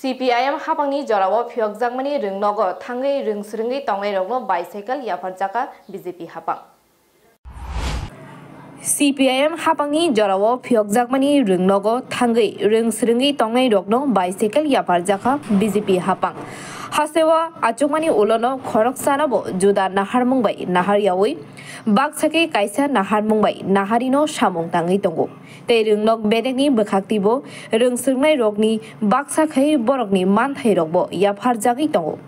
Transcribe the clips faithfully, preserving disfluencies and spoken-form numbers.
C P I M hapangni jorao phiyokjakmani rwngnogo thangwi rwng swrwngwi tongnairokno bicycle yapharjakha B J P hapang. C P I M hapangni jorao phiyokjakmani rwngnogo thangwi rwng swrwngwi tongnairokno bicycle yapharjakha B J P hapang. Hasteo achukmani ulono khoroksanabo juda naharmung bai nahar yaui baksa khe kaisa naharmung bai naharino samung tangwi tongo. Tei rwngnok bedekni bwkhaktibo rwng swrwngnairokni baksa khai borokni manthairokbo yapharjagwi tongo.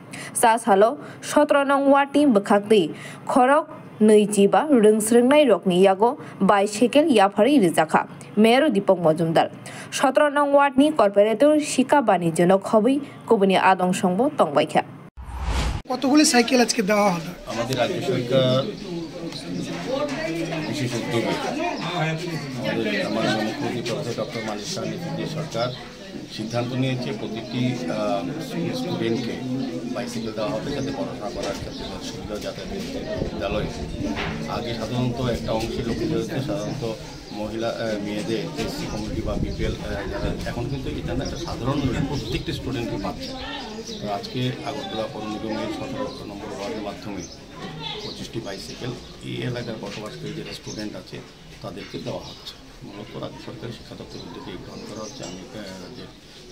Cha salo sotro nong wardni bwkhaktwi khorok nwi chiba rwng swrwngnairokni yago bicycle yapharwi rwjakha Mayor Deepak Mojumdar. Sotro nong wardni corporator Sika Banijano khobwi kubuni adong songbo tongbaikha. কতগুলি সাইকেল আজকে দেওয়া হলো? আমাদের রাজ্য সরকার বিশেষ উদ্যোগে আমাদের মাননীয় মুখ্যমন্ত্রী প্রফেসর ডক্টর মানিক সাহা নেতৃত্বে সরকার সিদ্ধান্ত নিয়েছে প্রতিটি, আহ, স্টুডেন্টকে বাইসাইকেল দেওয়া হবে, যাতে পড়াশোনা করার ক্ষেত্রে তাদের সুবিধা, যাতায়াতের ক্ষেত্রে বিদ্যালয়ে। আগে সাধারণত একটা অংশে লক্ষ্য করেছে, সাধারণত মহিলা, আহ, মেয়েদের এসসি কমিউনিটি বা বিপিএল, আহ, যারা, এখন কিন্তু এটা না একটা সাধারণ রোল, প্রত্যেকটি স্টুডেন্টকে পাচ্ছে। তো আজকে আগরতলা পৌর নিগমের সতেরো নম্বর ওয়ার্ডের মাধ্যমে পঁচিশটি বাইসাইকেল এই এলাকার বসবাসকারী যারা স্টুডেন্ট আছে তাদেরকে দেওয়া হচ্ছে। মূলত রাজ্য সরকারের শিক্ষা দপ্তর উদ্যোগে গ্রহণ করা হচ্ছে। আমি, আহ, যে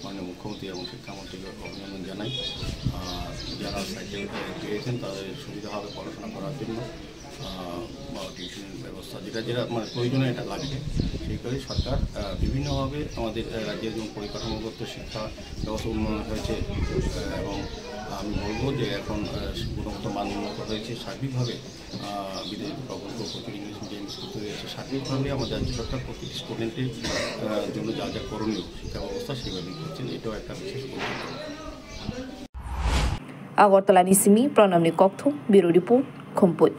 মাননীয় মুখ্যমন্ত্রী এবং শিক্ষামন্ত্রীকে অভিনন্দন জানাই। আহ, যারা সাইকেল, আহ, পেয়েছেন তাদের সুবিধা হবে পড়াশোনা করার জন্য, আহ, বা টিউশনের ব্যবস্থা যেটা যেটা মানে প্রয়োজনীয় এটা লাগবে। সেই করে সরকার, আহ, বিভিন্নভাবে আমাদের, আহ, রাজ্যের যেমন পরিকাঠামোগত শিক্ষা ব্যবস্থা উন্নয়ন হয়েছে, আহ, এবং আমি বলবো যে এখন, আহ, গুণগত মান উন্নত হয়েছে সার্বিকভাবে। আহ, বিদ্যালয় প্রকল্প প্রচুর ইংলিশ মিডিয়াম স্কুল তৈরি হয়েছে। সার্বিকভাবে আমাদের রাজ্য সরকার প্রতিটি স্টুডেন্টের, আহ, জন্য যা যা করণীয় শিক্ষা ব্যবস্থা সেভাবেই করছেন। এটাও একটা বিশেষ উদ্যোগ। Agartala ni simi Pranamni kokthum, Bureau Report, Khumpui.